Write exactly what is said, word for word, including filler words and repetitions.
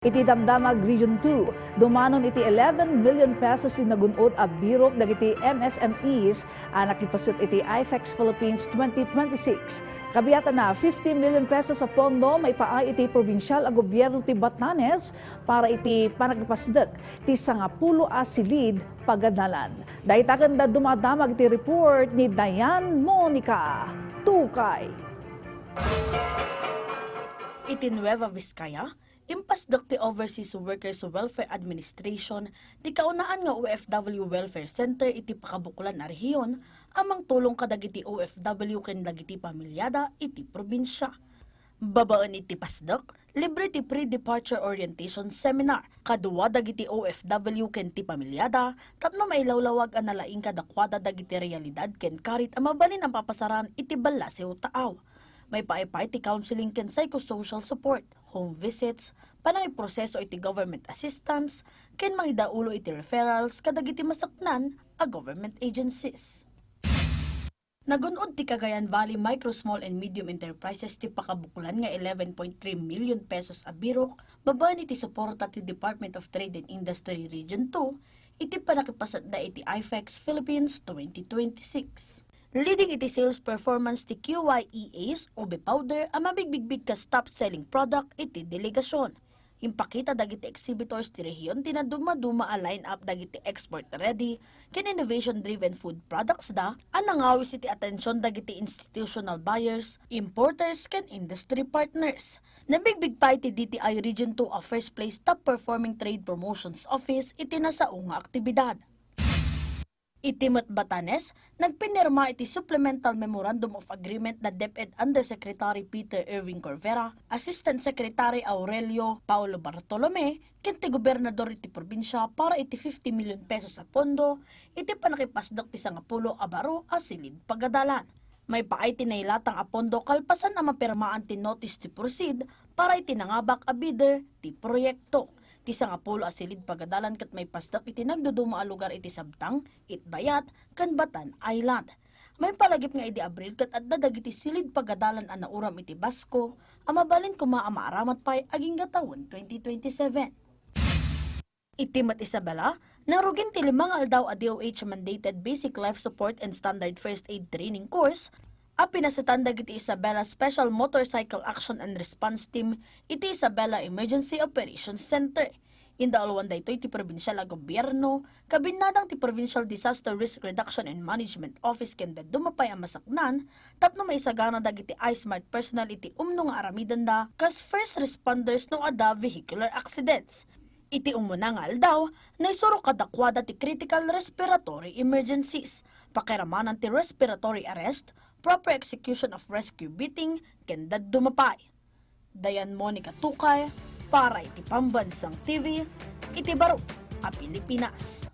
Iti Damdamag Region two, dumanon iti eleven million pesos ti nagun-od a birok dagiti M S M Es a nakipaset iti IFEX Philippines twenty twenty-six. Kabiatna, fifty million pesos a pondo maipaay iti probinsial a gobierno ti Batanes para iti panakipasdek ti sangapulo a silid pagadalan. Dayta ken dadduma a damag iti report ni Diane Monica Tukay. Iti Nueva Vizcaya, impasdek ti Overseas Workers Welfare Administration ti kaunaan nga O F W Welfare Center iti pakabuklan a rehiyon a mangtulong kadagiti O F W ken dagiti pamilyada iti probinsia. Babaen iti pasdek, libre ti pre-departure orientation seminar kadua dagiti O F W ken ti pamilyada tapno mailawlawag a nalaing kadakuada dagiti realidad ken karit a mabalin a papasaran iti ballasiw taaw. Maipaay pay ti counseling ken psychosocial support, home visits, panangiproseso iti government assistance, ken mangidaulo iti referrals kadagiti masaknan a government agencies. Nagun-od ti Cagayan Valley Micro, Small and Medium Enterprises ti pakabuklan nga eleven point three million pesos a birok babaen iti suporta ti Department of Trade and Industry Region two iti panakipasatda iti IFEX Philippines twenty twenty-six. Leading iti sales performance ti Q Y E A's ube powder a mabigbigbig kas top selling product iti delegasyon. Impakita dagiti exhibitors ti rehiyon ti nadumaduma a line-up dagiti export-ready ken innovation-driven food products da a nangawis iti atension dagiti institutional buyers, importers, ken industry partners. Nabigbig pay ti D T I Region two a first place top performing trade promotions office iti nasao nga aktibidad. Iti met Batanes, nagpinirma iti Supplemental Memorandum of Agreement da DepEd Undersecretary Peter Erwin Corvera, Assistant Secretary Aurelio Paulo Bartolome, ken ti gobernador iti probinsia para iti fifty million pesos a pondo iti pannakipasdek ti sangapulo a baro a silid pagadalan. Maipaay ti nailatang a pondo kalpasan a mapirmaan ti notice to proceed para iti nangabak a bidder ti proyekto. Ti sangapulo a silid pagadalan ket maipasdek iti nagduduma a lugar iti Sabtang, Itbayat, ken Batan Island. Maipalagip nga idi Abril ket adda dagiti silid pagadalan a nauram iti Basco a mabalin koma a maaramat pay agingga tawen twenty twenty-seven. Iti met Isabela, narugin ti lima nga aldaw a D O H mandated Basic Life Support and Standard First Aid Training Course a pinasetan dagiti Isabela Special Motorcycle Action and Response Team iti Isabela Emergency Operations Center. Indauloan daytoy ti probinsial a gobierno, kabinnadang ti Provincial Disaster Risk Reduction and Management Office ken dadduma pay a masaknan tapno maisagana dagiti iSmart personnel iti umno nga aramidenda kas first responders no adda vehicular accidents. Iti umuna nga aldaw, naisuro kadakuada ti critical respiratory emergencies, pakiramanan ti respiratory arrest, proper execution of rescue breathing, ken dadduma pay. Diane Monica Tukay para iti Pambansang T V, iti baro a Pilipinas.